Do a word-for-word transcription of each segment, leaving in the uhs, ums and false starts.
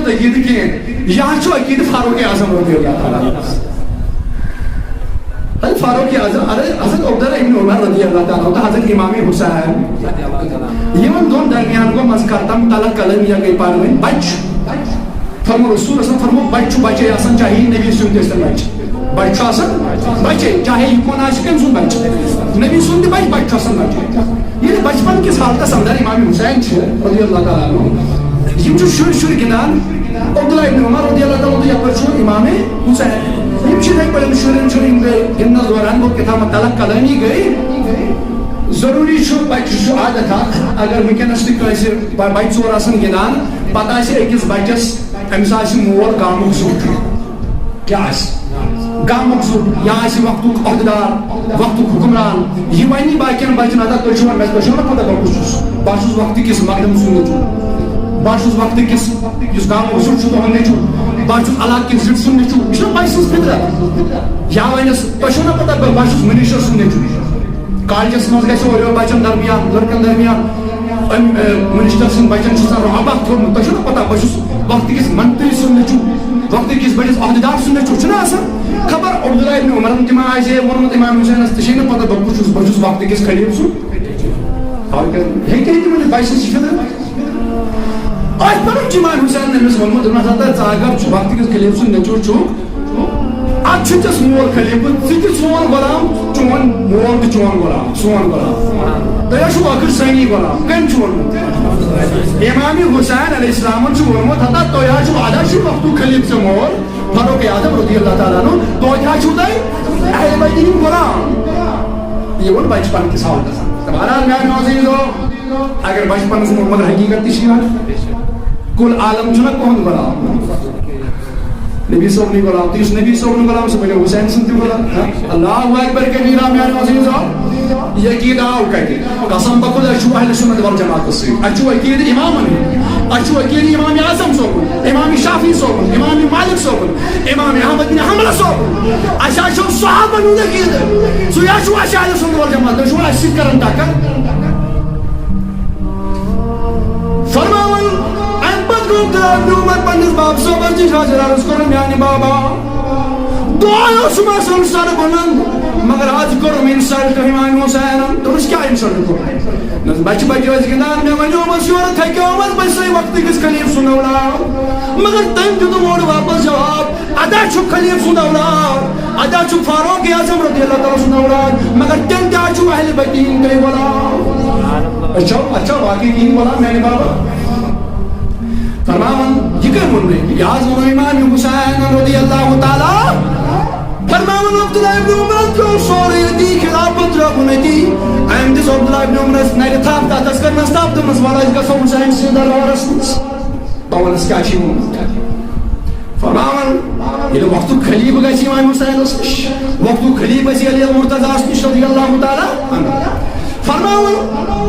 عقیدٕ کینٛہہ۔ یہِ حظ چھُ عقیدٕ فاروق اعظم رضی اللہ تعالیٰ عنہ۔ حضرت فاروق اعظم، حضرت عبداللہ ابن عمر رضی اللہ تعالیٰ عنہ، حضرت امام حسین، یِمن دۄن درمیان گوٚو منٛزٕ کر تام تلہ کلٲمی، یا گٔے پانہٕ ؤنۍ بچہِ۔ فرمو رسول اصل، فرمو بچہِ چھُ بچے آسان، چاہے یہِ نبی سُنٛد تہِ ٲسِن بچہِ۔ بچہِ چھُ آسان بچے، چاہے یہِ کون آسہِ، کٔمۍ سُنٛد بچہِ۔ نبی سُنٛد تہِ بچہِ، بچہِ چھُ آسان بچے۔ ییٚلہِ بچپن کِس حالتس اندر امام حسین چھِ رضی اللہ تعالیٰ عنہ، یِم چھِ شُرۍ شُرۍ گِنٛدان۔ عبداللہ ابن عمر رضی اللہ تعالیٰ عنہ، یپٲرۍ چھُ امام حسین۔ یِم چھِ یِتھَے پٲٹھۍ شُرٮ۪ن شُرٮ۪ن گٔے گِنٛدنس دوران گوٚو کیٛاہ تام تلہ کلٲمی گٔے۔ ضروٗری چھُ بچہِ چھُ عادت اکھ، اگر وٕنکیٚنس تہِ کٲنٛسہِ ب-، بچہِ ژور آسن گِنٛدان، پتہٕ آسہِ أکِس بچس، أمِس آسہِ مول گامُک زیُٹھ۔ کیٛاہ آسہِ؟ گامُک زیُٹھ، یا آسہِ وقتُک عہدٕدار، وقتُک حُکمران۔ یہِ وَنہِ باقین بچن، ہتا تُہۍ چھِو وَنان، مےٚ، تۄہہِ چھِو نا پتہ بہٕ کُس چھُس؟ بہٕ ہا چھُس وقتہٕ کِس مقدم سُنٛد نیٚچوٗ۔ بہٕ ہا چھُس وقتہٕ کِس، یُس گامُک زیُٹھ چھُ، تُہُنٛد نیٚچوٗ۔ بہٕ ہا چھُس علاقہٕ کِس زیٹھِ سُنٛد نیٚچوٗ۔ یہِ چھُنہ بچہٕ سٕنٛز فطرت۔ یا وَنٮ۪س، تۄہہِ چھُو نا پتہ بہٕ، بہٕ ہا چھُس منسٹر سُنٛد نیٚچوٗ۔ کالجس منٛز گژھِ اورٕ یورٕ بچن درمیان، لڑکن درمیان۔ أمۍ، اے، منسٹر سٕنٛدۍ بچن چھُ آسان رۄب اکھ تھوٚومُت۔ تۄہہِ چھُو نا پتہ، بہٕ چھُس وقتہٕ کِس منتری سُنٛد نیٚچوٗ، وقتہٕ کِس بٔڑِس عہدٕدار سُنٛد نیٚچوٗ، چھُنہ آسان؟ خبر عبداللہ ابن عمرن تہِ ما آسہِ ہے ووٚنمُت امام حسینس، ژےٚ چھے نہٕ پتہ بہٕ کُس چھُس، بہٕ چھُس وقتہٕ کِس خلیفہٕ سُنٛد۔ تاکہِ ہیٚکہِ ہے تِمن یہِ بچہٕ سٕنٛز فِکر۔ أتھۍ پٮ۪ٹھ چھُ امام حسینن أمِس ووٚنمُت، دوٚپمَس، ہتا ژٕ اگر چھُ وقتہٕ کِس خلیفہٕ سُنٛد نیٚچوٗ چھُکھ، اَتھ چھُ ژےٚ مول خلیفہٕ، ژٕ تہِ سون غلام، چون مول تہِ چون غلام، سون غلام۔ تۄہہِ حظ چھُو ٲخٕر سٲنی غلام۔ کٔمۍ چھُ ووٚنمُت؟ امام حسین علیہ السلامن چھُ ووٚنمُت، ہتا تۄہہِ حظ چھُو، ادا چھُ وقتُک خلیفہٕ ژےٚ مول، فاروق اعظم رضی اللہ تعالیٰ عنہ، توتہِ حظ چھُو تۄہہِ اہل بیتہِ ہٕنٛدۍ غلام۔ یہِ ووٚن بچپن کِس حالتس۔ تہٕ بہرحال میانیو عزیزو، اگر بچپنس منٛز، مگر حقیقت تہِ چھِ یِوان۔ کُل عالم چھُنہ کُہُنٛد غلام؟ نبی صٲبنٕے غلام، تہٕ یُس نبی صٲبنٕے غلام، سُہ بنیو حسین سُنٛد تہِ غلام۔ ہاں؟ اللہ اکبر کبیرہ، میانیو عزیزو، یہِ عقیدٕ آو کتہِ؟ قسم بخدا، أسۍ چھِو اہل سنت والجماعت سۭتۍ، اَسہِ چھُ عقیدٕ امامن ہُنٛد، اَسہِ چھُ عقیدٕ امام اعظم صٲبُن، امام شافعی صٲبُن، امام مالک صٲبُن، امام احمد بن حنبل صٲبُن، اَسہِ حظ چھُ صحابن ہُنٛد عقیدٕ، سُے حظ چھُ اَسہِ اہل سنت والجماعت، تُہۍ چھِو اَسہِ سۭتۍ کران ٹکر؟ فرماوان، اَمہِ پتہٕ گوٚو عبداللہ ابن عمر پننِس باب صٲبس نِش حاضر، عرض کوٚرُن، میانہِ بابا، دۄہے اوسُم آسان سر بنان، مگر آز کوٚرُم insult امام حسینن۔ دوٚپُس، کیٛاہ insult کوٚر؟ دوٚپُس، بچہِ بچہِ ٲسۍ گِنٛدان، مےٚ ونیومس یورٕ تھکیومس، بہٕ چھسے وقتہٕ کِس خلیفہٕ سُنٛد اولاد۔ مگر تٔمۍ دیُتُم اورٕ واپس جواب، ادا چھُ خلیفہٕ سُنٛد اولاد، ادا چھُ فاروق اعظم رضی اللہ تعالیٰ سُنٛد اولاد، مگر تیٚلہِ تہِ حظ چھُ اہل بیتہِ ہٕنٛدۍ تُہۍ غلام۔ اچھا، اچھا، واقعی تِہِنٛدۍ غلام میانہِ بابا۔ فرماوان، یہِ کٔمۍ ووٚن مےٚ؟ یہِ حظ ووٚن امام حسین رضی اللہ تعالیٰ۔ فرماوان عبداللہ ابن عمرس پیوٚو سورُے أتی، خلافت ترٲوٕن أتی۔ أمۍ دِژ عبداللہ ابن عمرس نرِ تھپھ، تتھس کٔرنس تھپھ، دوٚپنس، وَلہٕ أسۍ گژھو حسین سٕنٛدِس دربارس منٛز۔ بہٕ وَنس کیٛاہ چھُ ووٚنمُت۔ فرماوان، ییٚلہِ وقتُک خلیفہٕ گژھِ امام حسینس نِش، وقتُک خلیفہٕ گژھِ علی المرتضیٰ ہس نِش رضی اللہ تعالیٰ عنہ۔ فرماوان،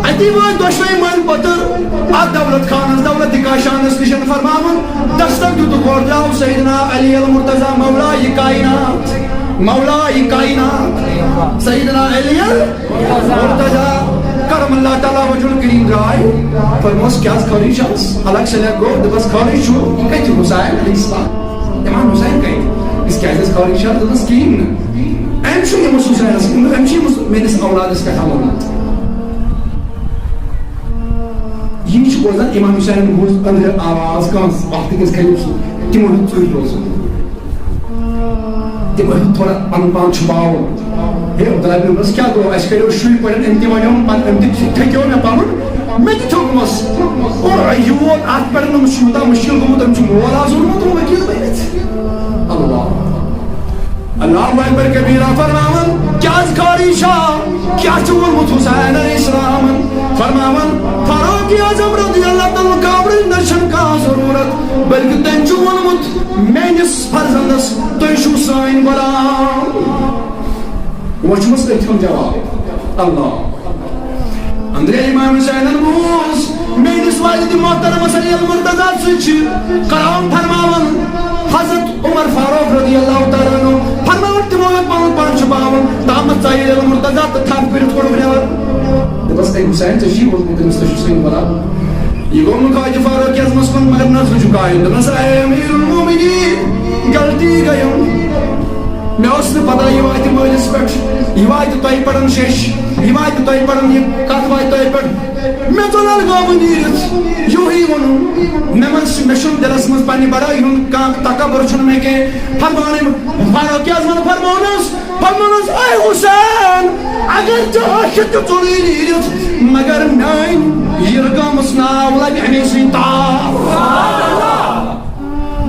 اتی وٲتۍ دۄشوے مٲلۍ پٔتٕر اتھ دولت خانس، دولت کاشانس نِش۔ فرماوان، دستک دیُتُکھ، اورٕ درٛاو سیدنا علی المرتضیٰ مولائے کائنات، مولائے کائنات، سیدنا علی المرتضیٰ کرم اللہ تعالیٰ وجہ الکریم درٛاے۔ فرموس، کیٛاہ حظ خٲرٕے چھَس؟ الگ سلگ گوٚو، دوٚپس، خٲرٕے چھُ، یہِ کتہِ چھُ حسین علیہ السلام؟ امام حسین کتہِ؟ أسۍ کیٛازِ حظ خٲرٕے چھِ؟ دوٚپس، کِہیٖنۍ نہٕ۔ أمۍ چھُ ییٚمِس حسینس، أمۍ چھُ ییٚمِس میٲنِس اولادس پٮ۪ٹھ ووٚنمُت۔ یہِ چھُ بوزان امام حسینن بوٗز أنٛدرٕ آواز کٲنٛسہِ وقتہٕ کِس خلیفہٕ سُنٛد۔ تِمو ہیوٚت ژوٗرِ روزُن۔ تِمو ہیوٚت تھوڑا پنُن پان چھُپاوُن۔ ہے، عبداللہ بن عمرس کیٛاہ گوٚو؟ اَسہِ کریو شُرۍ پٲٹھۍ، أمۍ تہِ ونیوم، پتہٕ أمۍ تہِ تھیٚکیو مےٚ پنُن، مےٚ تہِ تھوٚکمس۔ اور یہِ ووت اتھ پٮ۪ٹھ، نہٕ چھُ یوٗتاہ مُشکِل گوٚمُت، أمۍ چھُ مول آز اوٚنمُت وکیٖل بٔنِتھ۔ اللہ۔ اللہ اکبر کبیرہ۔ فرماوان، کیٛاہ اذکاری چھا؟ کیٛاہ چھُ ووٚنمُت حسین علیہ السلامن؟ فرماوان، فاروق اعظم رضی اللہ تعالیٰ عنہ کاورٕچ نہ چھَنہٕ کانٛہہ ضروٗرت، بلکہِ تٔمۍ چھُ ووٚنمُت، میٲنِس فرزندس، تُہۍ چھِو سٲنۍ غلام۔ وۄنۍ چھُ مےٚ أتھۍ ہُنٛد جواب۔ اللہ۔ أنٛدرے امام حسینن بوٗز، میٲنِس والد محترمس علی المرتضیٰ سۭتۍ چھِ کلام فرماوان۔ حضرت عمر فاروق رضی اللہ تعالیٰ عنہ فرماوان، تِمو ہیوٚت پنُن پان چھُپاوُن، تامَتھ ژایہِ علی المرتضیٰ تہٕ تھپھ کٔرِتھ کوٚڑُکھ نٮ۪بر۔ دوٚپُس، اے حسین، ژےٚ چھُے ووٚنمُت تٔمِس، تُہۍ چھِو سٲنۍ غلام۔ یہِ گوٚو نہٕ خواجہ فاروق اعظمس کُن، مگر نظرِ جُکایہِ۔ دوٚپنس، "اے امیر المومنین، غلطی گٔیم۔ مےٚ ٲس نہٕ پتہ یہِ واتہِ مٲلِس پٮ۪ٹھ، یہِ واتہِ تۄہہِ پٮ۪ٹھ شیٚش، یہِ واتہِ تۄہہِ پٮ۪ٹھ، یہِ کتھ واتہِ تۄہہِ پٮ۪ٹھ۔ مےٚ ژوٚل الگٲبہٕ نیٖرِتھ، یِہوٚے ووٚنُم۔ مےٚ منٛز، مےٚ چھُنہٕ دِلس منٛز پننہِ بڑٲے ہُنٛد کانٛہہ تکبر چھُنہٕ مےٚ کینٛہہ۔" فرمانے فاروق اعظمن فرمونس، فرمونس، "اے حسین، اگر ژےٚ ٲسِتھ تہِ ژوٚلُے نیٖرِتھ، مگر میٲنۍ یہِ رقامس ناو لگہِ ہمیشہِ تاپھ۔"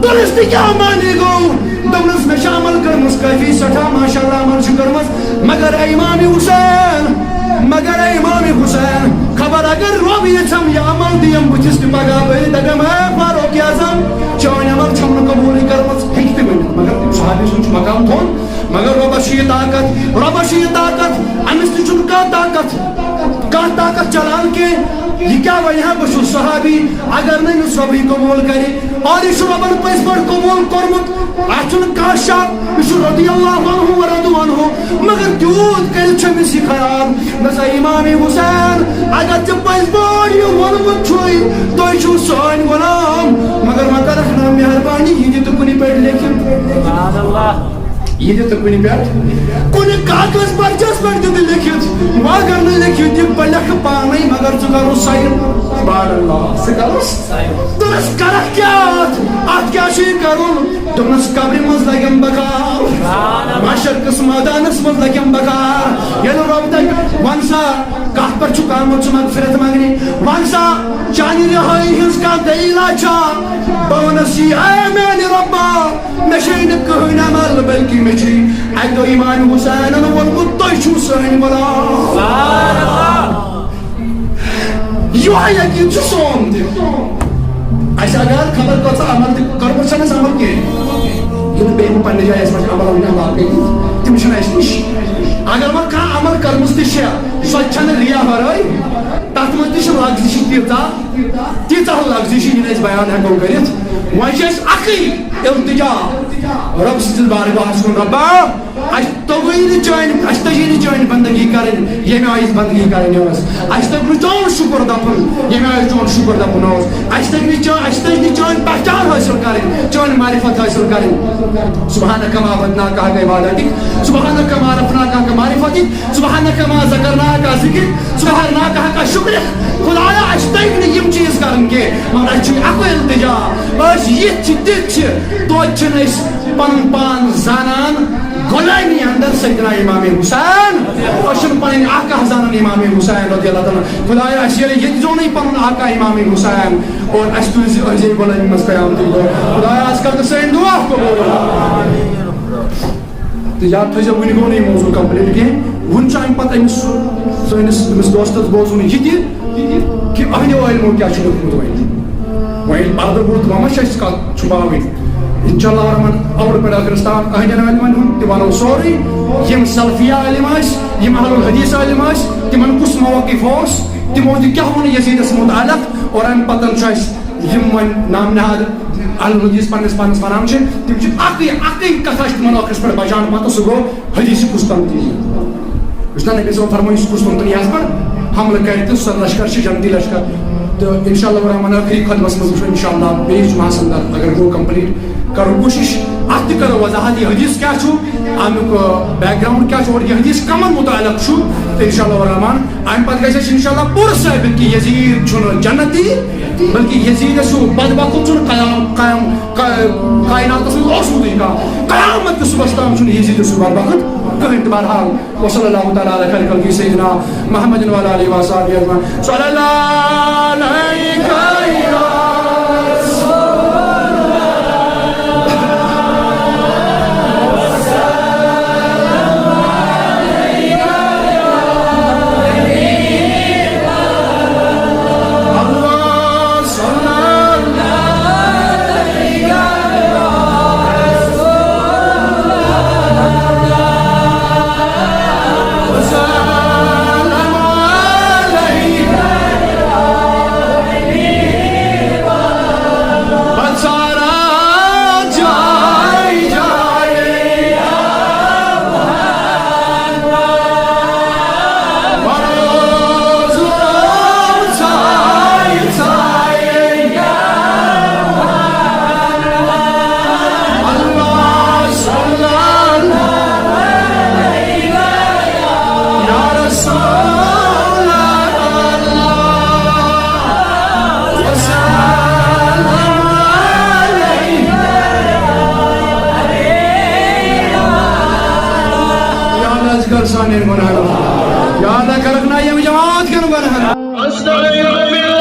دوٚپنس، "تہِ کیٛاہ معنی گوٚو؟" دوٚپنس، "مےٚ چھِ عمل کٔرمٕژ کٲفی سٮ۪ٹھاہ، ماشاء اللہ عمل چھِ کٔرمٕژ، مگر اے امام حسین، مگر اے امام حسین، خبر اگر رۄب یژھم یہِ عمل دِیم بٕتھِس تہِ پگاہ بٔرِتھ، دپم، اے فاروق اعظم، چٲنۍ عمل چھم نہٕ قبوٗلٕے کٔرمٕژ۔" ہیٚکہِ تہِ ؤنِتھ، مگر صحابی سُنٛد چھُ مقام تھوٚد، مگر رۄبس چھُ یہِ طاقت، رۄبس چھُ یہِ طاقت، أمِس تہِ چھُنہٕ کانٛہہ طاقت، کانٛہہ طاقت چلان کینٛہہ۔ یہِ کیٛاہ ونہِ ہا، بہٕ چھُس صحابی، اگر نہٕ أمِس رۄبٕے قبوٗل کرِ، اور یہِ چھُ رۄبن پٔزۍ پٲٹھۍ قبوٗل کوٚرمُت، اتھ چھُنہٕ کانٛہہ شک، یہِ چھُ رضی اللہ عنہ و رضوا عنہ، مگر تیوٗت کٔرِتھ چھُ أمِس یہِ خیال، نہ سا امام حسین، اگر ژےٚ پٔزۍ پٲٹھۍ یہِ ووٚنمُت چھُے، تُہۍ چھِو سٲنۍ غلام، مگر وۄنۍ کرکھ نا مہربانی، یہِ دِ تہٕ کُنہِ پٮ۪ٹھ لیکھِتھ۔ سبحان اللہ۔ یہِ دِ تہٕ کُنہِ پٮ۪ٹھ، کُنہِ کاغذ پرچس پٮ۪ٹھ دِ تہٕ لیکھِتھ۔ وۄنۍ اگر نہٕ لیکھِتھ دِ، بہٕ لیکھٕ پانے، مگر ژٕ کرُن sign۔ سبحان اللہ۔ ژٕ کرُس؟ دوٚپنس، کرکھ کیٛاہ اتھ؟ اتھ کیٛاہ چھُے کرُن؟ دوٚپنس، قبرِ منٛز لگٮ۪م بکار، محشر کِس مٲدانس منٛز لگٮ۪م بکار۔ ییٚلہِ رۄب دپہِ، وَن سا، کتھ پٮ۪ٹھ چھُکھ آمُت ژٕ مغفرت منگنہِ؟ وَن سا، چانہِ رِہٲیی ہٕنٛز کانٛہہ دٔلیٖلہ چھا؟ بہٕ وَنس یی، اے میانہِ رۄبا، مےٚ چھے نہٕ کٕہٕنۍ عمل، بلکہِ مےٚ چھُے اَکہِ دۄہ امام حسینن ووٚنمُت، "تُہۍ چھِو سٲنۍ غلام۔" یِہوٚے یقیٖن چھُ سون تہِ۔ اَسہِ اگر خبر کۭژاہ عمل تہِ کٔرمٕژ چھَنہٕ اَسہِ عمل کینٛہہ، یِم بیٚیہِ وۄنۍ پننہِ جایہِ اَسہِ پٮ۪ٹھ عمل وٕنہِ علاقہٕ کٔرِتھ، تِم چھِنہٕ اَسہِ نِش۔ اگر وۄنۍ کانٛہہ عمل کٔرمٕژ تہِ چھےٚ، سۄ تہِ چھَنہٕ ریا ورٲے، تَتھ منٛز تہِ چھِ لغزشہِ تیٖژاہ، تیٖژاہ لغزشہِ، یہِ نہٕ أسۍ بیان ہٮ۪کو کٔرِتھ۔ وۄنۍ چھِ اَسہِ اَکٕے التجا، رۄب سٕنٛدِس بارگاہَس کُن، رۄبا، اَسہِ توٚگٕے نہٕ چٲنۍ، اَسہِ تٔجی نہٕ چٲنۍ بندگی کَرٕنۍ، ییٚمہِ آیہِ اَسہِ بندگی کَرٕنۍ ٲس۔ اَسہِ توٚگ نہٕ چون شُکُر دَپُن، ییٚمہِ آیہِ چون شُکُر دَپُن اوس۔ اَسہِ توٚگ نہٕ چٲ-، اَسہِ تٔج نہٕ چٲنۍ پہچان حٲصِل کَرٕنۍ، چٲنۍ معرفت حٲصِل کَرٕنۍ۔ سبحانک ما عبدناک حق عبادتک، سبحانک ما عرفناک حق معرفتک، سبحانک ما ذکرناک ذکرک، سبحانک حق شکرک۔ خدایا، اَسہِ توٚگ نہٕ یِم چیٖز کَرٕنۍ کینٛہہ، مگر اَسہِ چھُ اَکُے التجا۔ أسۍ یِتھۍ چھِ، تِتھۍ چھِ، توتہِ چھِنہٕ أسۍ پنُن پان زانان غلٲمی اندر سیدنا امام حسین۔ أسۍ چھِنہٕ پنٕنۍ آقا زانان امام حسین رضی اللہ تعالیٰ عنہ۔ خدایا، اَسہِ ییٚلہِ ییٚتہِ زونُے پنُن آقا امام حسین اور اَسہِ تُلۍ زِ أزی غلٲمی منٛز قیامتٕکۍ دۄہ۔ خدایا، اَسہِ کر تہٕ سٲنۍ دعا قبوٗل۔ تہٕ یاد تھٲیزیو، وٕنہِ گوٚو نہٕ یہِ موضوع complete کینٛہہ۔ وٕنہِ چھُ اَمہِ پتہٕ أمِس، سٲنِس، أمِس دوستَس بوزُن یہِ تہِ کہِ اہلِ علمو کیٛاہ چھُ لیوٚکھمُت وۄنۍ۔ وۄنۍ ییٚلہِ پردٕ ووٚتھ، وۄنۍ ما چھِ اَسہِ کَتھ چھُپاوٕنۍ؟ انشاءاللہ الرحمن، اول پٮ۪ٹھ ٲخرس تام اہلِ علمن ہُنٛد تہِ وَنو سورُے۔ یِم سلفیہ عالم ٲسۍ، یِم اہل الحدیث عالم ٲسۍ، تِمن کُس موقف اوس، تِمو تہِ کیٛاہ ووٚن یزیٖدس متعلق، اور اَمہِ پتہٕ چھُ اَسہِ یِم وۄنۍ نام نہاد اہل الحدیث پننِس پانس ونان چھِ، تِم چھِ اکٕے، اکٕے کتھا چھِ تِمن ٲخرس پٮ۪ٹھ بچان پتہٕ، سُہ گوٚو حدیث قسطنطینی۔ یُس نہ نبی صٲب فرمٲیہِ، یُس قسطنطنیہس پٮ۪ٹھ حملہٕ کرِ تہٕ سُہ لشکر چھُ جنتی لشکر۔ تہٕ انشاءاللہ الرحمن ٲخری خطبس منٛز وٕچھو انشاءاللہ بیٚیِس جمعہس اندر، اگر گوٚو complete، کرو کوٗشش اتھ تہِ کرو وضاحت، یہِ حدیث کیٛاہ چھُ، امیُک، آ، background کیٛاہ چھُ اور یہِ حدیث کمن متعلق چھُ۔ تہٕ انشاءاللہ الرحمن امہِ پتہٕ گژھِ اَسہِ انشاءاللہ پوٗرٕ ثٲبت کہِ یزید چھُنہٕ جنتی، بلکہ یزیدس ہیو بدبخت چھُنہٕ قیام، قیام، کا-، کائناتس منٛز اوسمُتٕے کانٛہہ۔ قیامت کِس صبحس تام چھُنہٕ یزیدس ہیو بدبخت کٕہٕنۍ تہِ۔ بہرحال، وصلی اللہ تعالیٰ علی خیر خلقہ سیدنا محمد وعلی آلہ وصحبہ اجمعین۔ صلی اللہ علیک یا رسول اللہ۔ آز کر سانٮ۪ن گۄناہن۔ یا اللہ، کرکھ نا ییٚمہِ جماعت کٮ۪ن گۄناہن۔